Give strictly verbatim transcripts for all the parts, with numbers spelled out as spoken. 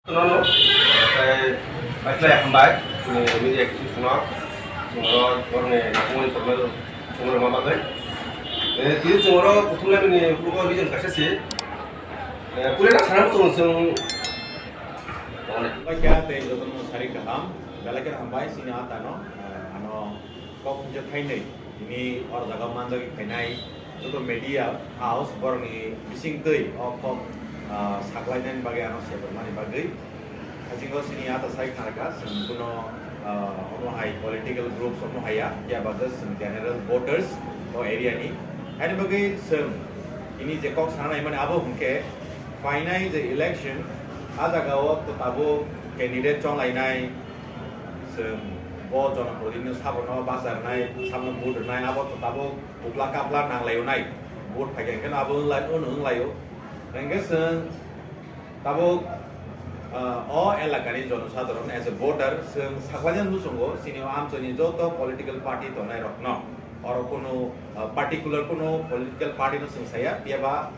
Nono, tei paiphlai hambai, chini media kisi chwngno, chwngno borokni nakumani chwngno, chwngno rwma bagwi. Eh, tini chwngno kuthumlaimani uklogo reason kaisa se. Eh, puila sanam chwng chwng. Bai kha tei jotono sari kaham, belai kheno hambai chini atano, eh, ano kok hwnjak khainwi, tini oro jaga manjagwi phainai joto media house borokni bisingtwi o kok, ah, saklainani bagwi ano sebormani bagwi. Haisingo chini ata sai kharka, chwng kuno, ah, omo hai political groups omo haiya, phiya ba just chwng general voters o area ni. Haini bagwi chwng tini je kok sana naimani abo hwnkhe phainai je election, a jaga o to tabuk candidate chonglainai, chwng bo jonoprotinidhi sabono bacharnai, sabono vote rwnai, abo to tabuk bukla kapla nanglaio nai, vote phaikha hwnkhe abo wnglai, ono wnglaio. Hwnkhe chwng tabuk, ah, o elakani jonosadharon as a voter chwng saklainani muchungo chini o amchaini joto political party tongnai rokno, oro kunu, ah, particular kunu political party no chwng saya, phiya ba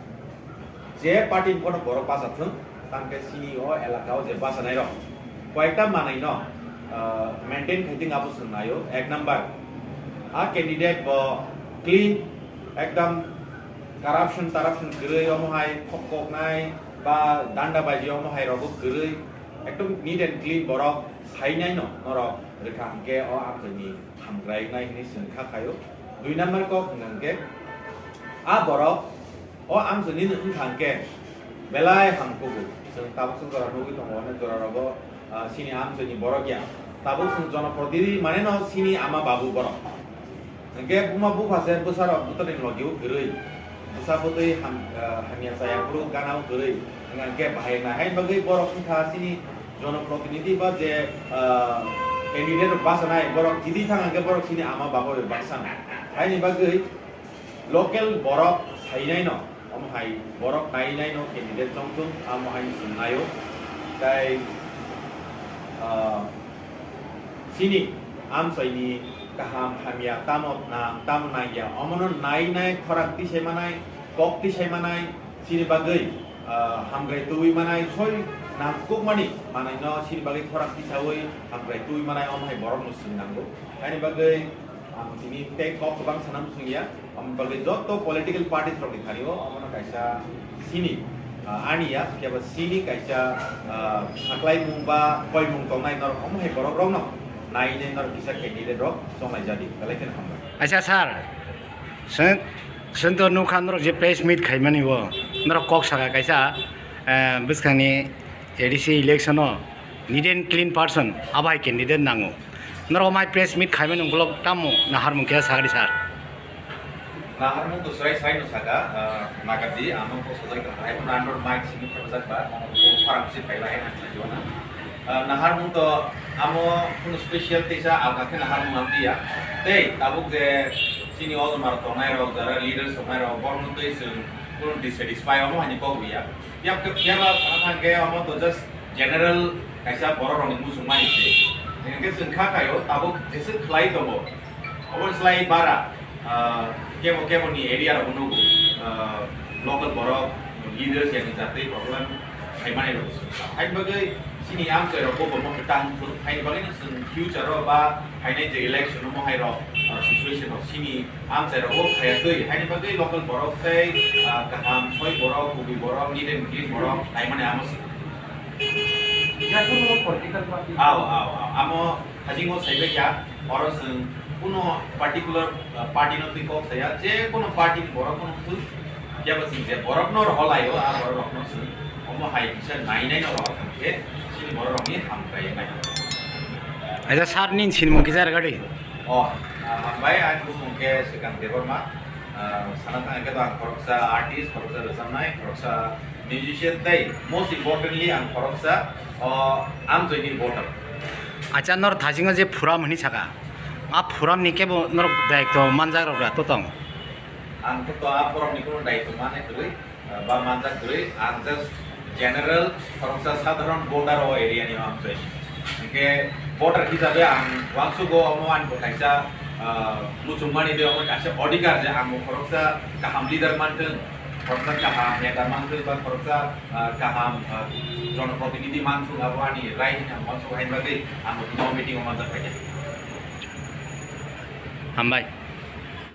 je party ni phano borok bacha thung, tamkhe chini o elaka o je bachanai rok koyekta manwi no, ah, maintain khai thung abo chwng naio. Ek number, a candidate bo clean, ekdam corruption taraption kwrwi, omo hai khok koknai ba danda baji omo hai rogo kwrwi, ekdam neat and clean borok sainai no norok rwkha hwnkhe o amchaini hamkrai wngnai hwnwi chwng kha khaio. Dui number kok hwnkha hwnkhe a borok o amchaini wngkha hwnkhe belai ham kubu. Chwng tabuk chwng jora nugwi tongo, onek jora rogo, ah, chini amchaini borok ya. Tabuk chwng jonoprotinidhi mane no chini ama babu borok. Hwnkhe buma bupha se bwsarok bwtharni logio kwrwi, bwsa bwtwi ham-, ah, hamya chaya phuru gana o kwrwi, hwnkhe bahai na hai bagwi borok wngkha chini jonoprotinidhi ba je, ah, candidate rok bachanai borok jidi thang hwnkhe borok chini ama baba bai baksa na. Haini bagwi local borok sainai no, omo hai borok nainai no candidate chong thung, amo hai chwng naio. Tai, ah, chini amchaini kaham hamya tamo nang tamo nangya, omono nainai khorang tisai manai, kok tisai manai, chini bagwi, ah, hamkrai twiwi manai, soi nangkukmani manai no chini bagwi khorang tisawi hamkrai twiwi manai, omo hai borok no chwng nango. Ani bagwi ang tini tei kok kwbang sana muchungya. Omo bagwi joto political parties rokni thani o omono kaisa chini, ah, ani ya, kebo chini kaisa, ah, saklaimung ba koimung tongnai norok omo hai borok rokno nainai norok kisa candidate rok chonglai jadi, belai kheno hambai. Acha sir, chwng, chwng to nukha norok je press meet khaimani o, norok kok saka kaisa, eh, bwskangni A D C election o neat and clean person abo hai candidate nango. Norok mai press meet khaimani ukolog tamo naharmung khe sagadi sir? Naharmung to srai srai no saka, ah, nagadi, amo ko sajak da hai, ando mic simi khajak ba, amo ko farang si pai ba hai na si jona. Ah, naharmung to amo kuno special teisa alga khe naharmung am dia. Tei tabuk je chini ojomar tongnai rok, jara leaders tongnai rok, borno tei chwng kuno dissatisfy omo hani kok ya. Phiya phiya ba sana thang khe omo to just general kaisa borok rokni muchung mani se. Hingke chwng kha khaio tabuk jeswk khlai tongo. Obo slai bara, ah, kebo kebo ni area rok nugo, ah, local borok leaders yang jatwi problem khaimani rok se. Hai bagwi chini amchai rok bo bomo tang thung, hai bagwi no chwng future o ba phainai je election o mohai rok, ah, situation rok chini amchai rok o phaiya twi, haini bagwi local borok tei, ah, kaham soi borok, kubui borok, neat and clean borok naimani amo se. Aw, aw, aw. Amo hajingo saibai ya, oro chwng kuno particular, ah, party no twi kok saya, je kuno party ni borok kuno thwi, phiya ba chwng je borok no rohor lai o, a borok rok no chwng omo hai kisa nai nai no rohor kha khe, chini borok rok ni hamkrai nai. Acha sir ni sinimung kisa rwgadi. Oh, ah, hambai, ani bumung khe Srikant Debbarma. Ah, sana thang khe to ang khoroksa artist, khoroksa rwchapnai, khoroksa musician tei most importantly ang khoroksa, oh, amchoi ni voter. Acha, nor thasingo je forum hwnwi saka, a forum ni kebo nor daitw manjak rok ra to tong? Ang khe to a forum ni kuno daitw mane kwrwi. Ah, ba manjak kwrwi, ang just general khoroksa sadharon voter o area ni o amchoi. Hingke voter hisabe ang uansugo omo ani bo kaisa, ah, muchungmani de omo kaisa odhikar je ang bo khoroksa kaham leader manthung, Khoroksa kaham neta manthwi ba khoroksa, ah, kaham, ah, jonoprotinidhi manthwi abo ani right hwnwi ang uansuk hai bagwi ang bo tini o meeting o manjak phaikha. Hambai.